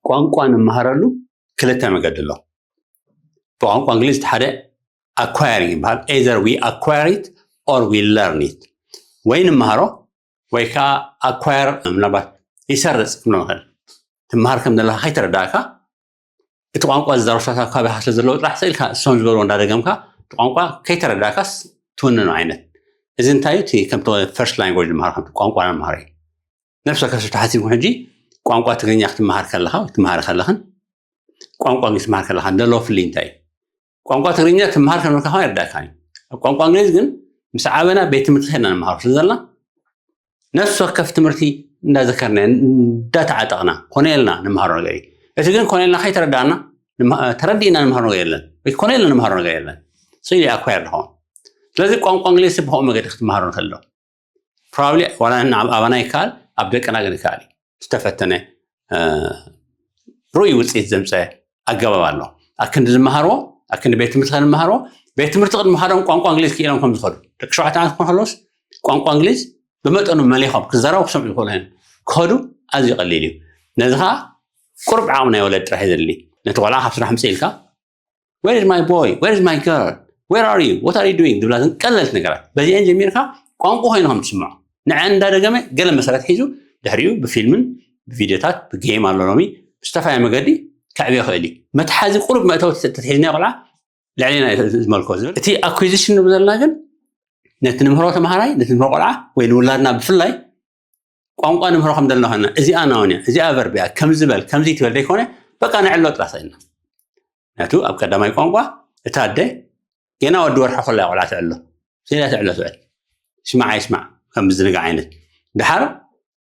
ቋንቋ ንመሃረሉ ክልተ መገዲ ኣሎ። ብቋንቋ እንግሊዝ ሓደ acquiring ይበሃል። Either we acquire it or we learn it። ወይ ንመሃሮ ወይ ከዓ acquire ምናልባት ይሰርፅ ክንብሎ ንኽእል። ትመሃር ከም ዘለካ ከይተረዳእካ እቲ ቋንቋ ዝዛረቡ ሰባት ኣብ ከባቢኻ ስለ ዘለዉ ጥራሕ ስኢልካ እሶም ዝበልዎ እንዳደገምካ እቲ ቋንቋ ከይተረዳእካስ ትውንኖ ዓይነት። እዚ እንታይ እዩ? እቲ ከምቲ first language ንመሃር ከምቲ ቋንቋ ንመሃር እዩ። ነፍሲ ወከፍ ሰብ ተሓሲብኩም ሕጂ ቋንቋ ትግርኛ ክትመሃር ከለኻ ወይ ትመሃሪ ከለኽን ቋንቋ እንግሊዝ ትመሃር ከለኻ ዘሎ ፍልይ እንታይ እዩ? ቋንቋ ትግርኛ ትመሃር ከለኻ ይርዳእካ እዩ። ኣብ ቋንቋ እንግሊዝ ግን ምስ ዓበና ቤት ትምህርቲ ኸድና ንመሃሮ ስለ ዘለና ነፍሲ ወከፍ ትምህርቲ እንዳዘከርና እንዳተዓጠቕና ኮነ ኢልና ንመሃሮ ነገር እዩ። እቲ ግን ኮነ ኢልና ከይተረዳእና ተረዲእና ንመሃሮ ነገር የለን ወይ ኮነ ኢልና ንመሃሮ ነገር የለን። ስኢሉ ኣኳየር ድኸውን። ስለዚ ቋንቋ እንግሊዝ ብኸምኡ መገዲ ክትመሃሮ ንኽእል ዶ? ፕሮባብሊ ዋላ ኣባና ይከኣል፣ ኣብ ደቅና ግን ይከኣል እዩ። ዝተፈተነ ርኡይ ውፅኢት ዘምፀ ኣገባብ ኣሎ። ኣክንዲ ዝመሃርዎ ኣክንዲ ቤት ትምህርቲ ከንመሃርዎ ቤት ትምህርቲ ቅድሚ ምኻዶም ቋንቋ እንግሊዝ ክኢሎም ከም ዝኸዱ ደቂ ሸውዓተ ዓመት ክኾን ከለዎስ ቋንቋ እንግሊዝ ብመጠኑ መሊኾም ክዘረቡ ክሰምዑ ይኽእሉ እዮም። ክኸዱ ኣዝዩ ቀሊል እዩ። ነዚ ከዓ ቁሩብ ዓቕሚ ናይ ወለድ ጥራሕ እዩ ዘድሊ። ነቲ ቆልዓ ካብ ስራሕ ምፅእ ኢልካ Where is my boy? Where is my girl? Where are you? What are you doing? ዝብላ እዘን ቀለልቲ ነገራት በዚአን ጀሚርካ ቋንቋ ኮይኑ ከም ትስምዖ ንዐ እንዳደገመ ገለ መሰረት ሒዙ ድሕሪኡ ብፊልምን ብቪዲዮታት ብጌም ኣሎ ሎሚ ብዝተፈላለየ መገዲ ከዕብዮ ይኽእል እዩ። መትሓዚ ቁሩብ መእተዊ ተተሒዝና ቆልዓ ልዕሌና እዩ ዝመልኮ ዝብል እቲ acquisition ንብሎ ዘለና ግን ነቲ ንምህሮ ተምሃራይ ነቲ ንምህሮ ቆልዓ ወይ ንውላድና ብፍላይ ቋንቋ ንምህሮ ከም ዘለና ኮይና እዚኣ ናውን እያ እዚኣ ቨርብ እያ ከምዚ በል ከምዚ ትበል ዘይኮነ በቃ ንዕሎ ጥራሕ ሰኢልና ነቱ ኣብ ቀዳማይ ቋንቋ እታ ኣደ ገና ወዲ ወርሒ ከላ ቆልዓ ትዕሎ ስኢላ ትዕሎ ትውዕል ስማዕ ኣይስማዕ ከም ምዝንጋዕ ዓይነት ድሓር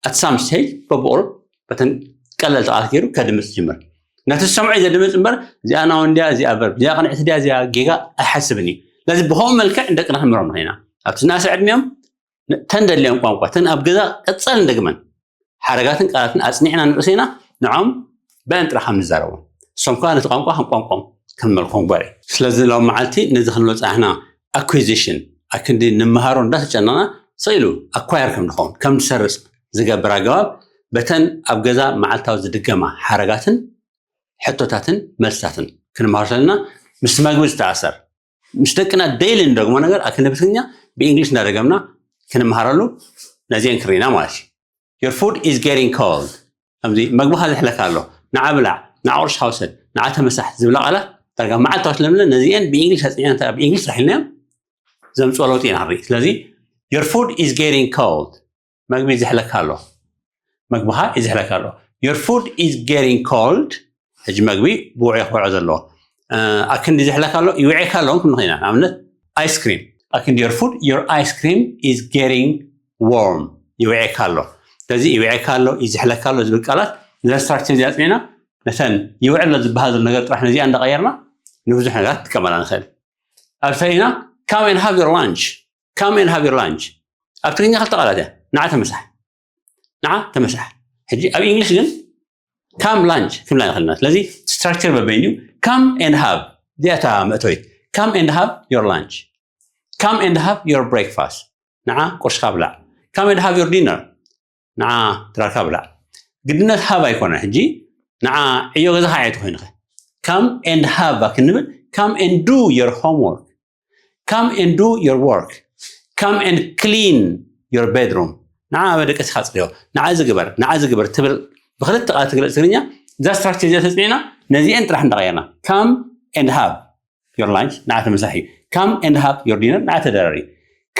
at some stage በብቑሩብ በተን ቀለልቲ ቃላት ገይሩ ከድምፅ ጅምር ነቲ ዝሰምዖ እዩ ዘድምፅ እምበር እዚኣ ናውን ድያ እዚኣ ቨርብ እዚኣ ቅንዕቲ ድያ እዚኣ ጌጋ ኣይሓስብን እዩ ስለዚ ብኸምኡ መልክዕ ደቅና ክንምህሮም ንኽእልና ኣብቲ ዝነኣሰ ዕድሚኦም ተን ደልዮም ቋንቋ ተን ኣብ ገዛ ቀፃልን ደግመን ሓረጋትን ቃላትን ኣፅኒዕና ንርእሰና ንዖም ብአን ጥራሕ ከም ንዛረቦም እሶም ከዓ ነቲ ቋንቋ ከም ቋንቋም ከም መልኮም ግበር እዩ ስለዚ ሎም መዓልቲ ነዚ ክንብል ፀናሕና acquisition ኣክንዲ ንመሃሮ እንዳተጨነቕና ስኢሉ acquire ከም ንኸውን ከም ንሰርፅ ዝገብር ኣገባብ በተን ኣብ ገዛ መዓልታዊ ዝድገማ ሓረጋትን ሕቶታትን መልስታትን ክንመሃር ዘለና ምስ መግቢ ዝተኣሰር ምስ ደቅና daily ንደግሞ ነገር ኣክንዲ ብትግርኛ ብእንግሊሽ እንዳደገምና ክንመሃረሉ ነዚአን ክርኢና ማለት እዩ your food is getting cold ከምዚ መግብኻ ዝሕለካ ኣሎ ንዓ ብላዕ ንዓ ቁርሽኻ ውሰድ ንዓ ተመሳሕ ዝብላ ቃላት ዳርጋ መዓልታዊ ስለምለ ነዚአን ብእንግሊሽ ኣፅኒዕና ብእንግሊሽ ስራሕ ኢልናዮም ዘምፅኦ ለውጢ ኢና ንርኢ ስለዚ your food is getting cold መግቢ ዝሕለካ ኣሎ መግብኻ ይዝሕለካ ኣሎ your food is getting cold ሕጂ መግቢ ብውዑ ክበልዖ ዘለዎ ኣክንዲ ዝሕለካ ኣሎ ይውዔካ ኣለውን ክንኾ ኢና ንኣብነት ice cream ኣክንዲ your food your ice cream is getting warm ይውዔካ ኣሎ ስለዚ ይውዔካ ኣሎ ይዝሕለካ ኣሎ ዝብል ቃላት ነዛ ስትራክቸር እዚኣ ፅኒዕና ነተን ይውዕሎ ዝበሃል ዘሎ ነገር ጥራሕ ነዚኣ እንዳቐየርና ንብዙሕ ነገራት ትጥቀመላ ንኽእል ኣብ ሰሪና come and have your lunch come and have your lunch ኣብ ትግርኛ ክልተ ቃላት እያ ንዓ ተመሳሕ ንዓ ተመሳሕ ሕጂ ኣብ እንግሊሽ ግን come lunch ክብላ ንኽእልና ስለዚ ስትራክቸር በበይን እዩ come and have እዚኣታ መእተዊት come and have your lunch come and have your breakfast ንዓ ቁርስካ ብላዕ come and have your dinner ንዓ ድራርካ ብላዕ ግድነት have ኣይኮነ ሕጂ ንዓ ዕዮ ገዛኻ ዕየት ኮይንኸ come and have ክንብል come and do your homework come and do your work come and clean your bedroom ንዓ በደቀስካ ፅርዮ ንዓ ዝግበር ንዓ ዝግበር ትብል ብክልተ ቃል ትግለፅ ትግርኛ እዛ ስትራክቸር እዚኣ ተፅኒዕና ነዚአን ጥራሕ እንዳቀየርና come and have your lunch ንዓ ተመሳሒ come and have your dinner ንዓ ተደራሪ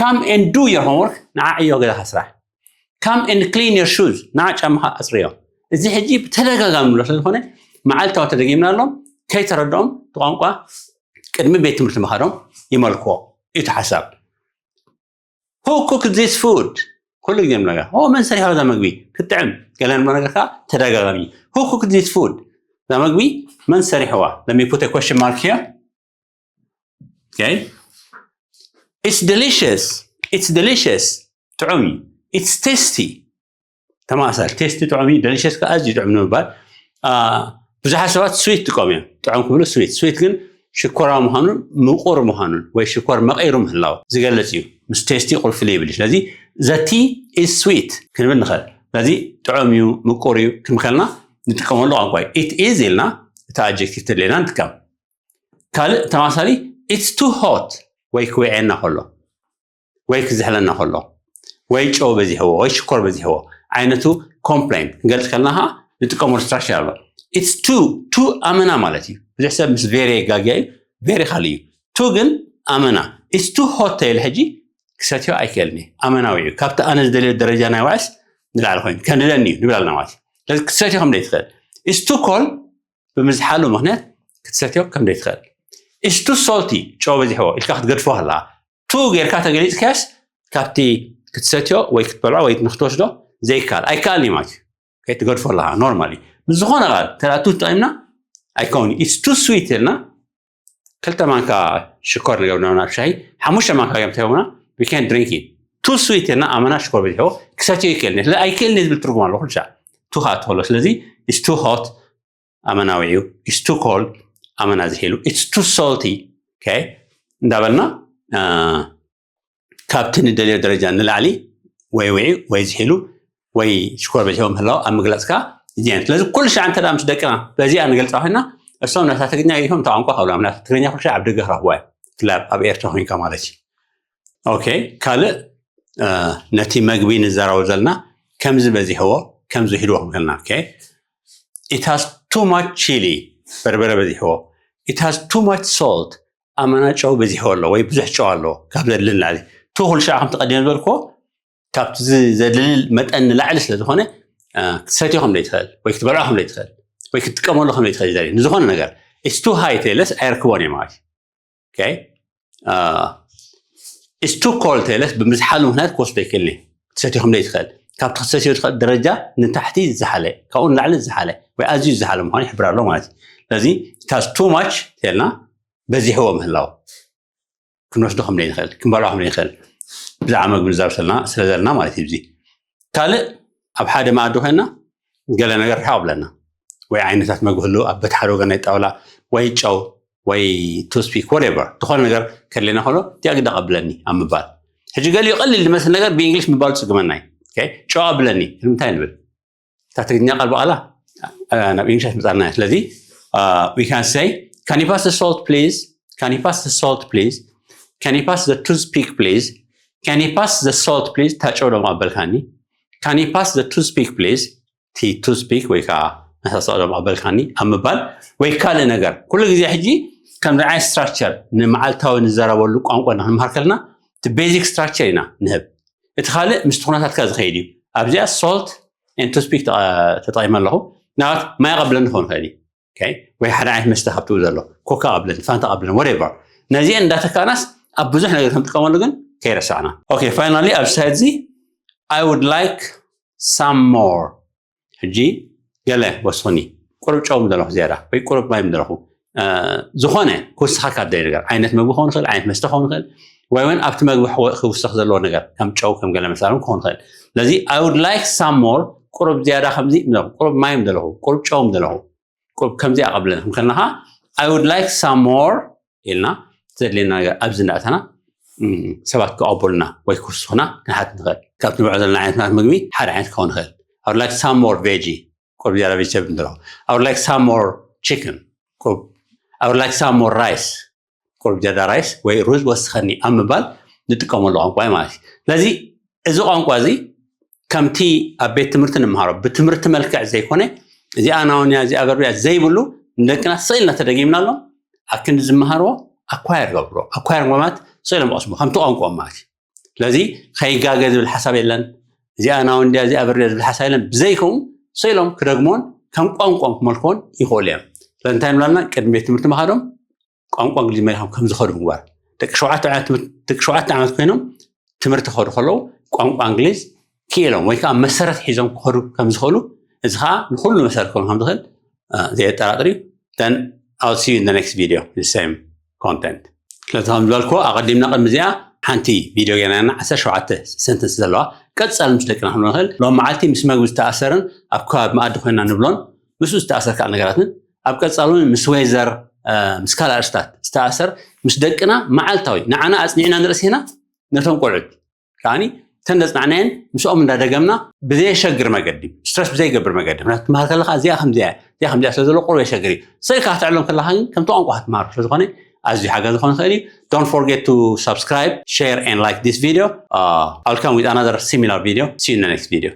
come and do your homework ንዓ ዕዮ ገዛኻ ስራሕ come and clean your shoes ንዓ ጫማኻ ኣፅርዮ እዚ ሕጂ ብተደጋጋሚ ንብሎ ስለዝኾነ መዓልታዊ ተደጊምና ኣሎ ከይተረድኦም እቲ ቋንቋ ቅድሚ ቤት ትምህርቲ ምኻዶም ይመልክዎ እዩ እቲ ሓሳብ who cooked this food ኩሉ ግዜ ምነገር ኦ መን ሰሪሖ እዛ ምግቢ ክትጥዕም ገለ ንብሎ ነገር ከዓ ተደጋጋሚ who cooked this food እዛ ምግቢ መን ሰሪሕዋ let me put a question mark here okay it's delicious it's delicious ጥዑም እዩ it's tasty ተመሳሳሊ tasty ጥዑም እዩ delicious ከዓ ኣዝዩ ጥዑም ንምባል ብዙሓት ሰባት sweet ጥቀሙ እዮም ጥዑም ክብሉ sweet sweet ግን ሽኮራዊ ምዃኑን ምቁር ምዃኑን ወይ ሽኮር መቐይሩ ምህላው ዝገልፅ እዩ ምስ tasty ቁልፊ ዘይብሉ ስለዚ the tea is sweet ክንብል ንኽእል ስለዚ ጥዑም እዩ ምቁር እዩ ክንከልና ንጥቀመሉ ቋንቋ እዩ። It is ኢልና እቲ ኣጀክቲቭ ተድሌና ንጥቀም። ካልእ ተማሳሊ it's too hot ወይ ክውዕየና ከሎ ወይ ክዝሕለና ከሎ ወይ ጨው በዚሕዎ ወይ ሽኮር በዚሕዎ ዓይነቱ ኮምፕሌን ክንገልፅ ከለና ከዓ ንጥቀመሉ ስትራክቸር ኣሎ። It's too too ኣመና ማለት እዩ። ብዙሕ ሰብ ምስ very የጋግያ እዩ። Very ካልእ እዩ። Too ግን ኣመና it's too hot ተይለ ሕጂ ክሰትዮ ኣይክእልን እዩ። ኣመናዊ እዩ። ካብቲ ኣነ ዝደልዮ ደረጃ ናይ ዋዕስ ንላዕሊ ኮይኑ ከንድደኒ እዩ ንብል ኣለና ማለት እዩ። ስለዚ ክትሰትዮ ከም ዘይትኽእል it's too cold ብምዝሓሉ ምክንያት ክትሰትዮ ከም ዘይትኽእል it's too salty ጨው በዚሕዎ ኢልካ ክትገድፎ ከለካ too ጌርካ ተገሊፅካስ ካብቲ ክትሰትዮ ወይ ክትበልዖ ወይ ንክትወስዶ ዘይከኣል ኣይከኣልን እዩ ማለት እዩ። ትገድፎ ኣለካ ኖርማሊ ምስ ዝኾነ ቃል ተላቱ ተጠቂምና ኣይከውን it's too sweet ኢልና ክልተ ማንካ ሽኮር ንገብርና ናብ ሻሂ ሓሙሽተ ማንካ ገም ተገብና we can drink it too sweet ኢልና ኣመና ሽኮር በዚሕዎ ክሰትዮ ይክእል ስለ ኣይክእል ዝብል ትርጉም ኣሎ ኩሉ ሻዕ too hot ከሎ ስለዚ it's too hot ኣመና ውዕዩ it's too cold ኣመና ዝሒሉ it's too salty እንዳበልና ካብቲ ንደልዮ ደረጃ ንላዕሊ ወይ ውዒ ወይ ዝሒሉ ወይ ሽኮር በዚሕዎ ምህላው ኣብ ምግላፅካ እዚአን ስለዚ ኩሉ ሻዕ እንተ ምስ ደቅና በዚኣ ንገልፃ ኮይና እሶም ናታ ትግርኛ ገይፎም ተቋንቋ ካብሎም ናታ ትግርኛ ኩሉ ሻዕ ኣብ ደገ ክረኽቦ እያ ክላ ኣብ ኤርትራ ኮይንካ ማለት እዩ ኦኬ ካልእ ነቲ መግቢ ንዘራረብ ዘለና ከምዚ በዚሕዎ ከምዚ ሂድዎ ክንብለና okay it has too much chili በርበረ በዚሕዎ it has too much salt ኣመና ጨው በዚሕዎ ኣሎ ወይ ብዙሕ ጨው ኣሎ ካብ ዘድሊ ንላዕሊ too ኩሉ ሻዕ ከም ተቐዲመ ዝበልክዎ ካብቲ ዘድሊ መጠን ንላዕሊ ስለ ዝኾነ ክትሰትዮ ከም ዘይትኽእል ወይ ክትበልዖ ከም ዘይትኽእል ወይ ክትጥቀመሉ ከም ዘይትኽእል እዩ ንዝኾነ ነገር it's too high ተይለስ ኣይረክቦን እየ ማለት okay it's too cold ተይለስ ብምዝሓሉ ምክንያት ክወስዶ ይክእል ክትሰትዮ ከም ዘይትኽእል ካብቲ ክትሰትዮ ትኽእል ደረጃ ንታሕቲ ዝዝሓለ ካብኡ ንላዕሊ ዝዝሓለ ወይ ኣዝዩ ዝዝሓለ ምዃኑ ይሕብር ኣሎ ማለት እዩ ስለዚ it has too much ተልና በዚሕዎ ምህላው ክንወስዶ ከም ዘይንኽእል ክንበልዖ ከም ዘይንኽእል ብዛዕባ ምግቢ ንዛብ ስለ ዘለና ማለት እዩ ካልእ ኣብ ሓደ መኣዲ ኮይና ገለ ነገር ርሕቕ ብለና ወይ ዓይነታት መግቢ ህሉ ኣብ በት ሓደ ወገን ናይ ጣውላ ወይ ጨው ወይ toothpick whatever ዝኾነ ነገር ከድለና ከሎ እቲኣ ግዳ ቀብለኒ ኣብ ምባል ሕጂ ገሊኡ ቀሊል ዝመስል ነገር ብእንግሊሽ ምባሉ ፅግመና እዩ ጨው ኣብለኒ እንታይ ንብል እታ ትግርኛ ቃል በቃላ ናብ እንግሊሽ ኣይትመፃና ስለዚ we can say can you pass the salt please can you pass the salt please can you pass the toothpick please can you pass the salt please ታጨው ደሞ ኣበልካኒ can you pass the toothpick please ቲ toothpick ወይ ከዓ መሳሰቕ ደሞ ኣበልካኒ ኣብ ምባል ወይ ካልእ ነገር ኩሉ ግዜ ሕጂ ከም ርዓይ structure ንመዓልታዊ ንዘረበሉ ቋንቋ ንክንምሃር ከለና እቲ basic structure ኢና ንህብ እቲ ካልእ ምስቲ ኩነታትካ ዝኸይድ እዩ ኣብዚኣ salt and toothpick ተጠቂመ ኣለኹ ናት ማይ ቀብለኒ ክኸውን ይኽእል እዩ ወይ ሓደ ዓይነት መስተ ካብትኡ ዘሎ ኮካ ቀብለን ፋንታ ቀብለን whatever ነዚአን እንዳተካእናስ ኣብ ብዙሕ ነገር ክንጥቀመሉ ግን ከይረሳዕና okay finally ኣብ ሳይድ እዚ I would like some more ሕጂ ገለ ወስኹኒ ቁሩብ ጨው ምደለኹ ዝያዳ ወይ ቁሩብ ማይ ምደለኹ ዝኾነ ክውስኸካ ደይ ነገር ዓይነት መግቢ ክኸውን ይኽእል ዓይነት መስተ ክኸውን ይኽእል ወይ እውን ኣብቲ መግቢ ክውስኽ ዘለዎ ነገር ከም ጨው ከም ገለ መሳሎም ክኸውን ይኽእል ስለዚ I would like some more ቁሩብ ዝያዳ ከምዚ ምደለኹ ቁሩብ ማይ ምደለኹ ቁሩብ ጨው ምደለኹ ቁሩብ ከምዚ ኣቐብለና ከም ከለኻ I would like some more ኢልና ዘድልየና ነገር ኣብዚ እንዳእተና ሰባት ክቐበሉና ወይ ክውስኹና ክንሓት ንኽእል ካብቲ ንብዖ ዘለና ዓይነት ምግቢ ሓደ ዓይነት ክኸውን ይኽእል I would like some more veggie ቁሩብ ዝያዳ ቬጅተብል ንደለኹ I would like some more chicken I would like some more rice ቁሩብ ዝያዳ ራይስ ወይ ሩዝ ወስኸኒ ኣብ ምባል ንጥቀመሉ ቋንቋ ማለት እዩ ስለዚ እዚ ቋንቋ እዚ ከምቲ ኣብ ቤት ትምህርቲ ንምሃሮ ብትምህርቲ መልክዕ ዘይኮነ እዚኣ ናውንያ እዚኣ በርብያ ዘይብሉ ንደቅና ስቕ ኢልና ተደጊምናሎም ኣብ ክንዲ ዝመሃርዎ ኣኳየር ገብሮ ኣኳየር ማለት ስቕ ኢሎም ቀስሙ ከምቲ ቋንቋኦም ማለት እዩ ስለዚ ከይጋገ ዝብል ሓሳብ የለን እዚኣ ናውንያ እዚኣ በርብያ ዝብል ሓሳብ የለን ብዘይከምኡ ስቕ ኢሎም ክደግሞን ከም ቋንቋኦም ክመልክዎን ይኽእሉ እዮም ስለዚ እንታይ ንብላልና ቅድሚ ቤት ትምህርቲ ምኻዶም ቋንቋ እንግሊዝ መሪሖም ከም ዝኸዱ ምግባር ደቂ ሸውዓተ ዓመት ኮይኖም ትምህርቲ ክኸዱ ከለዉ ቋንቋ እንግሊዝ ክኢሎም ወይ ከዓ መሰረት ሒዞም ክኸዱ ከም ዝኽእሉ እዚ ከዓ ንኩሉ መሰረት ክኸውን ከም ዝኽእል ዘየጠራጥር እዩ then I'll see you in the next video the same content ስለዚ ከም ዝበልኩ ኣቐዲምና ቅድሚ እዚኣ ሓንቲ ቪድዮ ገና ዓሰርተ ሸውዓተ ሰንተንስ ዘለዋ ቀፃሊ ምስ ደቅና ክንብል ንኽእል ሎም መዓልቲ ምስ መግቢ ዝተኣሰርን ኣብ ከባቢ መኣዲ ኮይና ንብሎን ምስኡ ዝተኣሰር ከዓ ነገራትን ኣብ ቀፃሉ ምስ ዌዘር ምስ ካልእ ኣርስታት ዝተኣሰር ምስ ደቅና መዓልታዊ ንዓና ኣፅኒዕና ንርእሲና ነቶም ቆልዑት ከዓኒ እቲ ከንደጽናዕናየን ምስኦም እንዳደገምና ብዘየሸግር መገዲ፣ ስትረስ ብዘይገብር መገዲ። ምክንያቱ ትምሃር ከለኻ እዚኣ ከምዚኣ እያ፣ እዚኣ ከምዚኣ ስለ ዘሎ ቁሩብ የሸግር እዩ። ስቕ ኢልካ ክትዕሎም ከለኻ ግን ከምቲ ቋንቋ ክትምሃር ስለ ዝኾነ ኣዝዩ ሓጋዚ ክኾን ይኽእል እዩ። Don't forget to subscribe, share and like this video. Uh, I'll come with another similar video. See you in the next video.